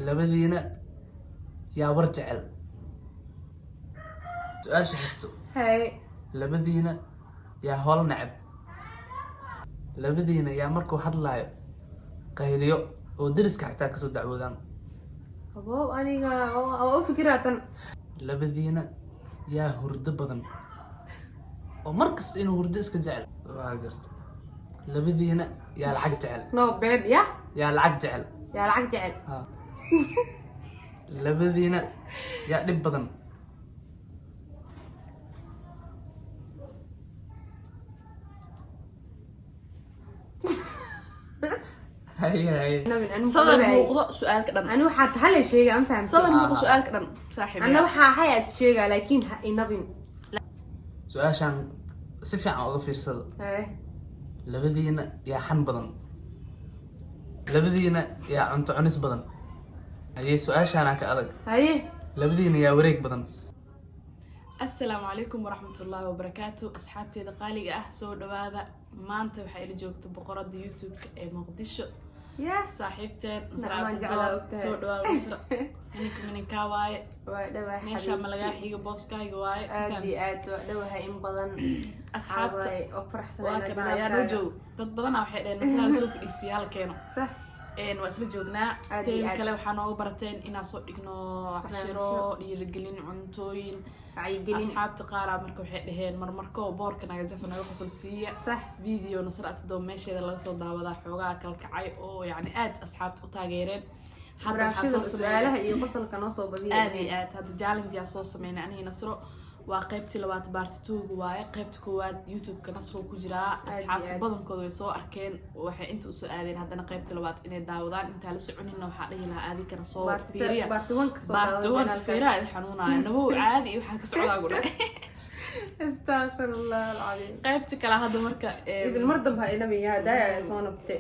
Labadiina yaa war jecel? Su-aasha xigto. Hay. Labadiina yaa howl neceb? Labadiina yaa markuu hadlaayo qayliyo oo deriska xitaa kasoo dacwoodaan? Abow, aniga waa u fikiraa tan. Labadiina yaa hurdo badan oo mar kasta inuu hurdo iska jecel? Waa garta. Labadiina yaa lacag jecel? No been ya. Yaa lacag jecel? Yaa lacag jecel? Ha. Labadiina yaa dhib badan? Haye, haye. Nabin, anigu Sadar dhawahay. muuqdo su-aalka dhan. Ani waxaa tahay la sheega, ma fahamtay? Sadar muuqdo su-aalka dhan, saaxiib. Anna waxaa haya is sheegaa, laakiin ha inabin. Su-aashaan si fiican uga fiirsada. Haye. Labadiina yaa xan badan? Labadiina yaa cunto cunis badan? Haye, su-aashaanaa ka adag. Haye. Labadiina yaa wareeg badan? Asalaamu calaykum waraxmatullaahi wabarakaatu, asxaabteeda qaaliga ah, soo dhawaada. Maanta waxaa ila joogta boqorada YouTube-ka ee Muqdisho, Yes. saaxiibteen Nasra. Nacmaan, jeclaa Abdidoon. ogtahay. Soo dhawaada Nasra, ninka mininkaa waaye. Waa dhawahay. Meesha ma lagaa xiga, booskaaga waaye. Aad iyo aad waa dhawahay in badan. Asxaabta Waxaa waaye, oo faraxsan waa inaad kana ayaa noo janaalkaaga. joogo. Dad badanaa waxay dhaheen Nasra hala soo fadhiisiyo, hala keeno. Sax. Waa isla joognaa. Aad iyo Teeda aad. kale waxaa nooga barateen inaan soo dhigno cashiro, dhiirigelin, cuntooyin, Wacyigelin. Asxaabta qaaraa marka waxay dhaheen marmarko boorka naga jafa, naga qosol siiya. Sax. Video Nasra Abtidoon meesheeda laga soo daawadaa xoogaa kalkacay oo yacni aad asxaabta u taageereen. Hadda waxaa Barnaamijyada soo sameynay su-aalaha iyo qosolka noo soo badiya. Aad iyo aad. Hadda challenge yaa soo sameynay aniga Nasro, waa qaybtii labaad, part two-ga waaye. Qaybta koowaad YouTube-ka Nasro ku jiraa. Aad iyo Asxaabta aad. badankooda way soo arkeen, waxay inta usoo aadeen haddana qaybta labaad inay daawadaan. Intaa la soconina waxaa dhihi lahaa aadi kana soo fiiriya. Part one ka soo Part daawada one. janaalkaas. Feeraha idi xanuunaya, nabow caadi iyo waxaa ka socdaa gu dhahay. Astaghfirullah alcadiim. Qaybta kale hadda marka Idin mar dambe ha inabi yaa daaya soo nabte.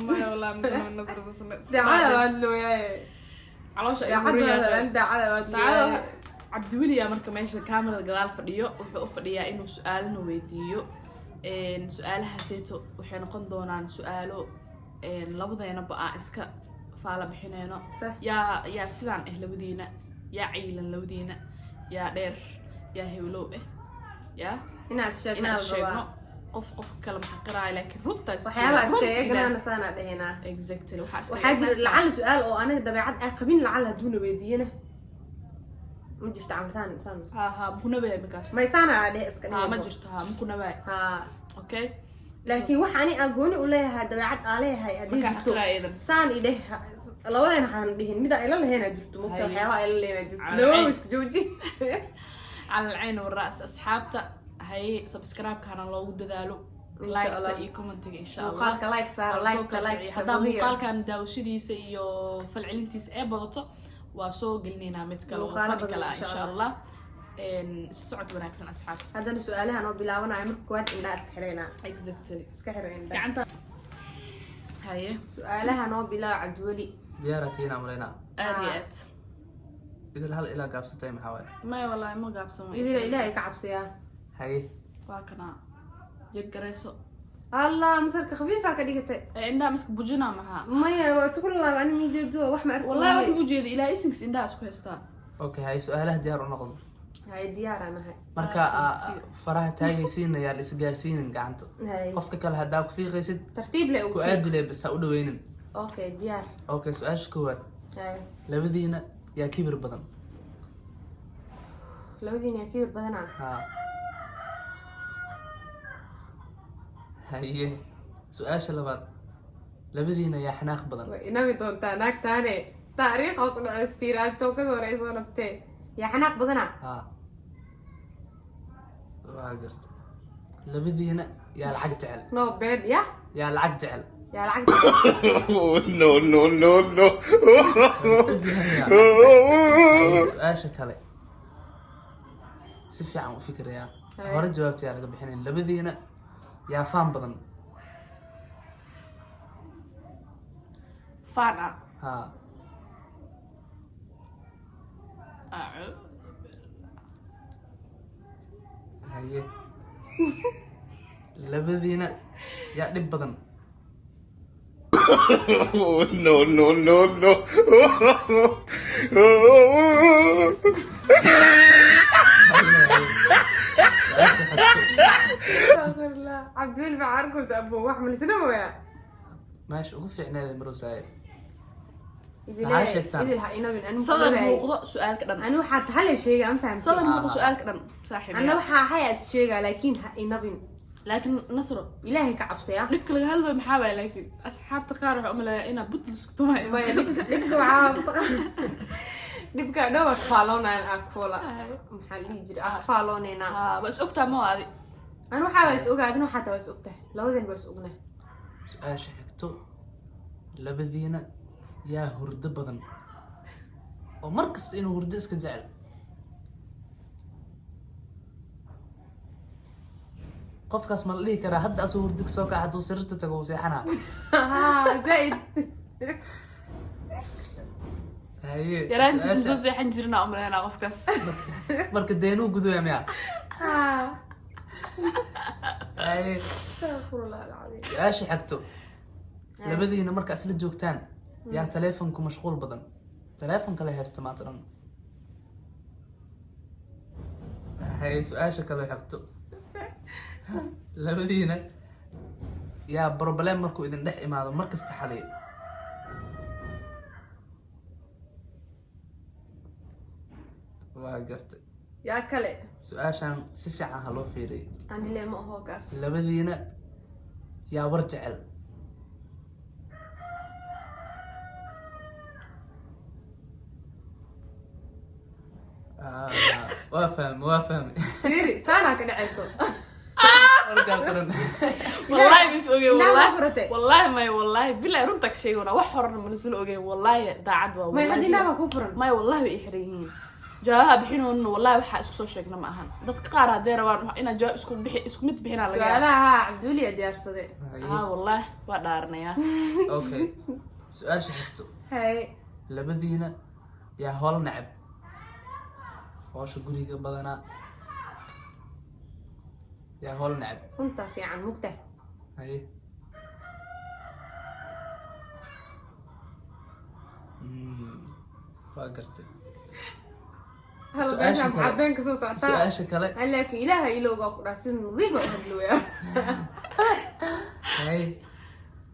Maya walaa, Nasrada Daacada waad looyaaye. Caloosha ay Daacada huriyaan. daacada waad Daacada looyaaye. Cabdiweliya marka meesha kaamirada gadaal fadhiyo wuxuu u fadhiyaa inuu su-aalana weydiiyo. Su-aalahaaseeto waxay noqon doonaan su-aalo labadeenaba aan iska faala bixineyno. Sax. Yaa sidaan ah labadiina? Yaa cayilan labadiina? Yaa dheer? Yaa hewlow ah? Yaa Inaa is sheegno. Inaan sheegno qof qofka kale maxaqiraayo, laakiin runta is Waxyaabaa sheega. iska Runta eegnaana saanaa dhehenaa. Exactly, waxaa iska Waxaa jira eegnaa. lacala su-aal oo aniga dabeecad ah qabin, lacala hadduuna weydiiyana ma jirto camal saan saan. Ha ha, makunabaya markaas. May saana aa dhehe iska Ha, ma dhehe. jirto, ha, makunabaya. Ha. Okay. Laakiin waxa ani aan gooni u leeyahay, dabeecad aa leeyahay haddii Markaa jirto, xaqiraya idan. saan i dheh, labadeena waxaan dhihin mida ila lahaynaa jirto mugta. Haye. Waxyaabaha ila lahaynaa jirto. Cala Nawow cayn. iska jooji. Cala alcayn waraas. Asxaabta haye, subscribe-kana loogu dadaalo, Insha like-ta Allah. iyo commentiga, insha Allah. Muuqaalka like saar. Waa lasoo Like kala like. kiciya. Haddaa muuqaalkan daawashadiisa iyo falcelintiisa ee badato, waa soo gelinaynaa mid kale oo Muuqaalo fani badan, kale ah, insha insha Allah. Allah. Isla socod wanaagsan, asxaabta. Haddana su-aalaha noo bilaabanayo. Marka koowaad indhaha iska xidhaynaa. Exactly. Iska xidho indhaha. Gacanta haye. Su-aalaha noo bilaabo, Cabdiweli. Diyaaratiina malaynaa. Aad iyo aad. Idil hal ilaa gaabsatay, maxaa waaye? Maya wallaahi, ma gaabsan. Idila ilaahay ka cabsiyaa. Haye. Waa kana, jeg garayso. Allah, masarka khafiifaa ka dhigatay. Ee, indhaha miska bujinaa maxaa? Maya, waa isku laaba, ani mijeedo wax ma arko. Wallahi wax ma ujeeda, ilaa isinks indhaha isku haystaa. Okay, haye, su-aalaha diyaar u noqdo. Hay, diyaaraan nahay. Marka faraha taagaysiina yaa la isgaarsiinin gacanta. Hay. Qofka kale haddaa ku fiiqaysid, Tartiib le ugu. ku aadile bas, ha u dhaweynin. Okay, diyaar. Okay, su-aasha koowaad. Hay. Labadiina yaa kibir badan? Labadiina yaa kibir badanaa? Ha, haye, su-aasha labaad. Labadiina yaa xanaaq badan? Way inabi doontaa naagtaane, taariikha ku dhaceys fiiraad tookada hore ay soo nabtee. Yaa xanaaq badanaa? Ha, waa garta. Labadiina yaa lacag jecel? No been ya. Yaa lacag jecel? Yaa lacag jecel? No, no, no, no. Haye, su-aasha kale si fiican u fikirayaa. Haye. Hore jawaabta yaa laga bixinayn. Labadiina yaa faan badan? Faan ah? Ha. Haye, labadiina yaa dhib badan? No, no, no, no. Su-aasha xigto. Astaghfirullah. Cabdiweli baa arkaysa abo wax malisna mooyaa. Meesha ugu fiicneeda marosaaye. Maxaa sheegtaan? Idil ha inabin anu Sadar muuqdo su-aalka dhan. Anu waxaa hal sheega aan fahamtay. Sadar muuqdo su-aalka dhan, saaxiib. Anna waxaa haya is sheegaa, laakiin ha inabin. Laakiin Nasro, Ilaahay ka cabsaya. Dhibka laga hadlayo maxaa waaya? Laakiin asxaabta qaar waxaa umaleeyaa inaa bud lisku tumayo. Maya, dhibka waxaa dhibka dhow akfaaloonayaan akfoola, maxaa la dhihi jiray, akfaaloonaynaa. Haa, waa is ogtaa ma adi? Anu waxaa waa is ogaa, adina waxaa taa waa is ogtahay, labadan waa is ognahay. Su-aasha xigto: labadiina yaa hurdo badan oo mar kasta inuu hurdo iska jecel? Qofkaas ma la dhihi karaa hadda asoo hurdo kasoo kaca hadduu sariirta tago uu seexanaa? Haa, zaaid. Haye. Yaraantiisa soo Su-aasha seexan jirina umaleynaa qofkaas. Marka deenuu gudaya miya? Haa. Haye. Astaghfirullah alcadiim. Su-aasha xigto: labadiina marka isla joogtaan yaa taleefonku mashquul badan, taleefonka la haysto maanta dhan? Haye, su-aasha kale xigto: labadiina yaa problem markuu idin dhex imaado mar kasta xaliyo? Waa gartay. Yaa kale? Su-aashan si fiican ha loo fiiriyo. Anile ma aho kaas. Labadiina yaa war jecel? Ah, waa fahmi, waa fahmi. Fiiri, saanaa ka dhacayso. Warkaa qoran. Wallahi bis ogeyn. Indhaha Wallahi. ma furatay? Wallahi may, wallahi bilahi runta ka sheegona, wax horena mana isla ogeyn, wallahi daacad waa. May. Wallahi Hadda indhaha baa kuu furan. May, wallahi way ii xiran yihiin. Jawaabaha bixinoonina wallahi waxaa isku soo sheegna ma ahan. Dadka qaar haddee rabaan inaan jawaab isku bixi, isku mid bixinaa laga yaaba. Su-aalaha haa, Cabdiweli yaa diyaarsaday. Haa, wallahi waa dhaaranayaa. Okay, su-aasha xigto: Hay. labadiina yaa howl neceb, howsha guriga badanaa yaa howl neceb? Runta fiican mugta. Haye. Waa gartay. Hal Su-aasha meesha kale. maxaa been kasoo socotaa? Su-aasha kale. Ay, laakiin ilaaha ilowgaa ku dhaha, si nadiifa u hadlooya. Haye,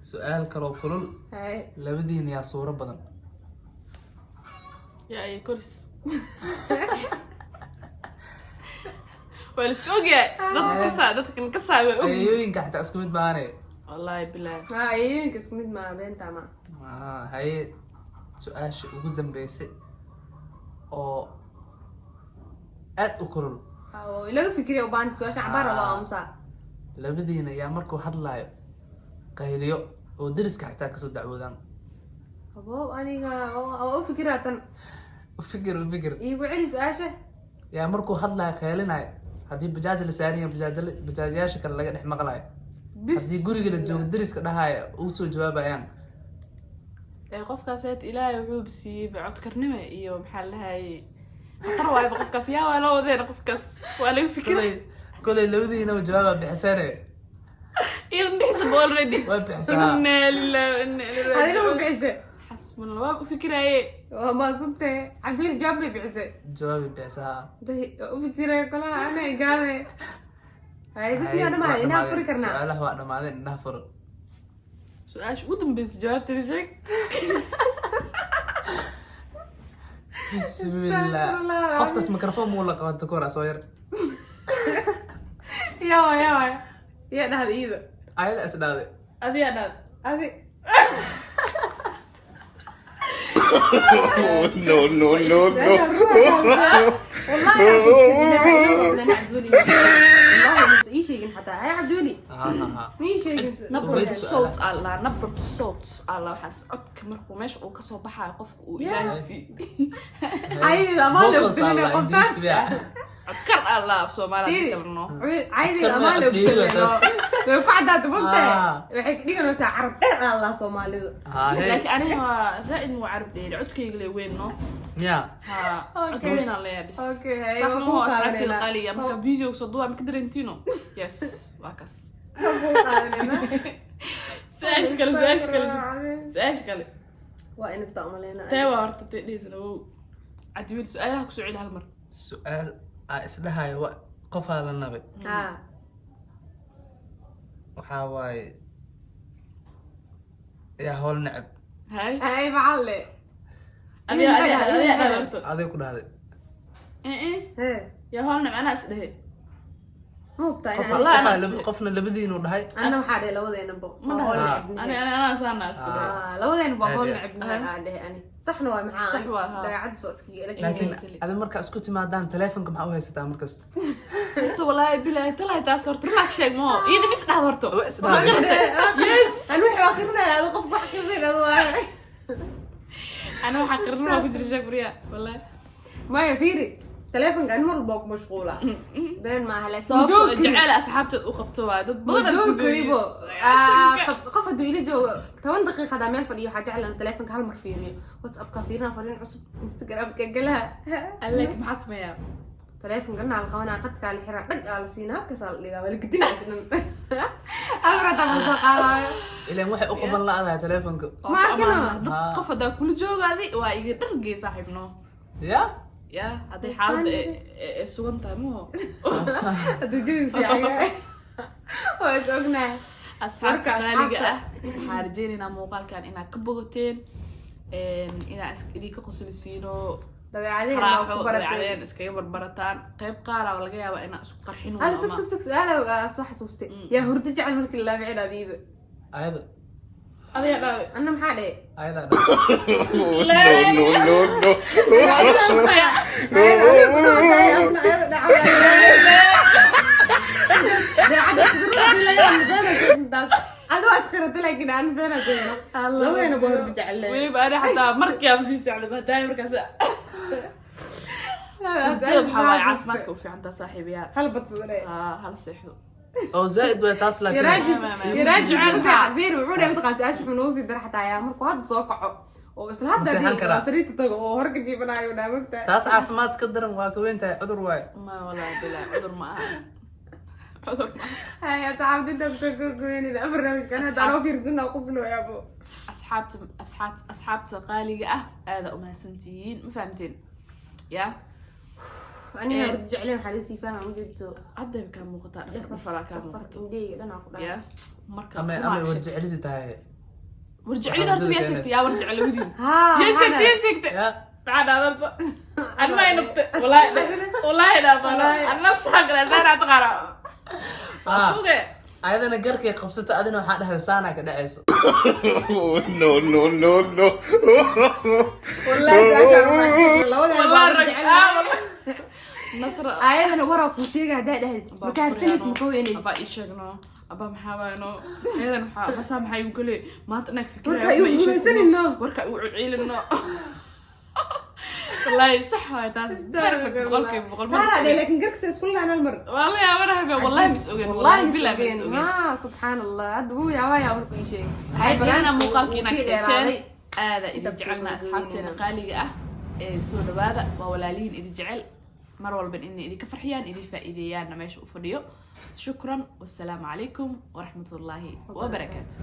su-aal kaloo kulul. Hay. Labadiina yaa suuro badan? Yaa ay koris, waa la isku ogyahay, dadka kasaa, dadka kan kasaa way ogyihiin. Ayooyinka xitaa isku mid baane. Wallahi bilahi. Haa, ayooyinka isku mid maa, beenta ma. Ah, haye, su-aasha ugu dambeysay oo aad u kulul. Oo laga fikiriya u baahanta su-aasha, cabaara loo aamusaa. Labadiina yaa markuu hadlaayo qayliyo oo deriska xitaa kasoo dacwoodaan? Abo, aniga waa u fikiraa tan. U fikir, u fikir. Iigu celi su-aasha. Yaa markuu hadlaayo qaylinaayo, haddii bajaaj la saaran yahay bajaaj bajaajayaasha kale laga dhex maqlaayo? Bis. Haddii guriga la joogo deriska dhahaayo ugu soo jawaabayaan? Ee qofkaas eed Ilaahay wuxuu siiyey codkarnimo iyo maxaa la dhahayay, khatar waayba qofkaas. Yaa waa loo wadeen qofkaas, waa laga fikiray. Kolay kolay labadiinaba jawaabaa bixiseene. Iyadan bixisaba already. Waa bixisaa. Inna lillahi wa inna ilayhi Adina ma raajicuun. bixise? Xasbuna, waa u fikiraaye. Waa maasantee, Cabdiweli jawaab bay bixise. Jawaabay bixisaa. Day, waa u fikiraya kolaha ana igaade. Hay, bas miyaa dhamaaday? Indhaha furi karnaa? Su-aalaha waa dhamaadeen, indhaha furo. Su-aasha ugu dambeysa jawaabteeda sheeg. Bismillah. Astaghfirullah. Qofkas microphone muu la qabata kor soo yar. Yaa waay, yaa waay, yaa dhahda iyada? Ayada is dhahday. Adigaa dhaad. Adi. No, no, no, no. Wallahi ii sheegin xataa. Hay Cabdiweli. Ha ha ha. Ma ii sheegin. Nabratu Ugeyd. sawt alla, nabratu sawt alla, waxaas codka markuu meesha uu kasoo baxaayo qofka uu Ilaahay siiyey. Ayada amaan loo Vocals gelinaya alla qofka. Ingiriiska biya. Codkar alla af Soomaaliya Fiiri. kalno. Caydiga Codkar amaan loo ma codka gelinaya. taas. Way ku caddaata mugtahay. Ah. Waxay ka dhiganaysaa carab dheer alla Soomaalidu. Ha hey. Laakiin aniga waa zaaid muu carab dheeri, codkayga le weyn no. Miya? Ha. Okay. Cod weyn aan leeyahay bis. Okay, hey, sax waa ma kuu ho asxaabtayda qaadanayna. qaaliga marka video soo duwaa maka dareentino, yes, waa kaas. Kuu qaadanayna. Su-aasha kale, su-aasha kale, su-aasha kale. Waa inabta umaleyna. Tee waa horta tee dhihisna? Wow, Cabdiweli, su-aalaha kusoo celi hal mar. Su-aal aa isdhahayo wa qofaa la nabay. Ha. Waxaa waaye, yaa howl neceb? Hay. Ay, macalle. Adiga, adiga, adiga dhaa horta. Aday ku dhahday. Eh eh. Hee. Yaa howl neceb? Anaa is dhehe. Ma hubtaa? Qofa- inaan Wallahi qofaa anaa qofna labadiinu dhahay. Anna waxaa dhehe labadeenaba. Ma waa howl dhaha. necebnahay. Ani ani anaa saana isku dhehe. Ah, labadeenaba waa howl Aad iyo necebnahay aad. aa dhehe ani. Saxna waa maxaa? Sax waa, ha. Dabeecaddiis waa iskaga ila. Laakiin Exactly. adi markaa isku timaadaan, telefonka maxaa u haysataa markasta? Horta wallaahi bilaahi talahi, taas horta runaa ka sheeg maho, iyada mis dhahda horta. Waa is Ma dhahday. qirtay, yes. Ani wixii waa qirinaya, adu qofka wax qirin adu waa. Ana waxaa qirin waa ku jira, sheeg bariya wallahi. Maya, fiiri, telefonka ani mar walba waa ku mashquula, been maaha, laakiin Sababto ma joogi kari. Jecel asxaabteed u qabto waa dad Ma badan. joogi karibo. Qof hadduu ila joogo 10 daqiiqa hadaa meel fadhiyo, waxaa jeclan telefonka hal mar fiiriyo, WhatsAppka fiirina, fariin cusub, Instagramka galaha. Alek, maxaa sameeyaa? Telefonka dhanaa la qabanaa, qadkaa la xiraa, dhag aa la siinaa, halkaasaa la dhigaa, waa la gedinaa isdhan amar hadaa ma soo qaadaayo. Ilaan waxay u qaban la-dahay telefonka. Waa Ma ku arkino. amaanaa. Dad Ah. qof haddaa kula joogaadi waa iga dhargey saaxiibno. Ya. Ya hadday xaaladda ay sugan tahay maho. Hadduu jawi fiican yahay waa is ognahay. Asxaabta Marka qaaliga asxaabta- ah, waxaan rajeynaynaa muuqaalkan inaad ka bogateen, inaan idinka qoslisiino. Dabeecadeen waa Raaxo ku baratay. Dabeecadeen iskaga barbarataan, qayb qaara laga yaabaa inaan isku qarxin. Hal, sug sug sug, su-aala aa soo xasuustay. Yaa hurdo jecel markii la laabicin adiida? Ayada. Adiga dhaawe. Anna maxaa dhehe? Ayadaa dha. No, no, no, no. Adoo asqirata, laakiin aan beena sheegno, labadeena baa hurdo jecel. Weliba ani xataa markii aan sii socday hadaayo markaas hurdada waxaa waaye caafimaadka u fiicantaa, saaxiibayaal. Hal badsadane. Haa, hal seexdo. Oo zaaid waay taas, laakiin Yaraajis. Jecel maxaa? Biir wuxuu dhahay, mataqaan, su-aasha wuxuu noogu sii dara xataa ayaa markuu hadda soo kaco oo isla hadda Ma seexan karaa? sariirta tago oo hor ka jiifanayo dhaa, mogtahay? Taas caafimaad ka daran waa ka weyn tahay, cudur waaye. Ma walaa bilaa, cudur ma aha, cudur ma aha. Hay asxaabta, intaan kusoo gurgureynayna barnaamijkan hadda anoo fiirsana qosloyaabo. Asxaabta qaaliga ah, aada umahadsantihiin, ma fahamteen ya? Aniga hurdo jecleen waxaa laga sii fahmaa, ma jeedo. Hadda kaa muuqataa, dhafar dhafaraa kaa muuqato. Indheyga dhanaa ku dhaca. Ya marka ama rumaa ama sheeg. Warjecelidi tahay. Warjecelida horta miyaa sheegtay? Yaa warjecel wadiin? Haa. Yaa sheegtay? Yaa sheegtay? Ya. Maxaa dhahda? Anma ay nabta wallahi, wallahi dhaafano anna saaqna saana taqaana. Ah. Tuge. Ayadana garkay qabsata, adina waxaa dhahday saanaa ka dhacayso. No, no, no, no. Wallahi su-aashaan waxaa sheegay, labadeena baa wallahi hurdo rag jecel. ah wallahi Nasra. Ayadana waraa kuu sheega haddaa dhahdid ma kaarsanaysa, ma ka weynaysa. Abaa ii sheegno, abaa maxaa waayno, ayadan maxaa basaa, maxaa igu gale maanta inaag fikiraya. Warka igu guulaysanino. Warka igu celcelinno, wallahi sax waay taas, perfect, 100%. Saara dheh, laakiin garkasa isku laan hal mar. Waa la yaabanahay ba, wallahi mis ogen. Wallahi Wallahi mis bilaa mis ogeen. ogen. Haa, subxaan Allah, hadda wuu yaabaa yaa markuu ii sheegay. Waxaan rajeynaynaa muuqaalka inaad Wuu sii ka hesheen. dheeraaday. Aada idin jecelna, asxaabteena qaaliga ah ee soo dhawaada, waa walaalihiin idin jecel mar walba inay idinka farxiyaan, idin faa'iideeyaanna meesha u fadhiyo. Shukran, wassalaamu calaykum waraxmatullaahi wabarakaatu.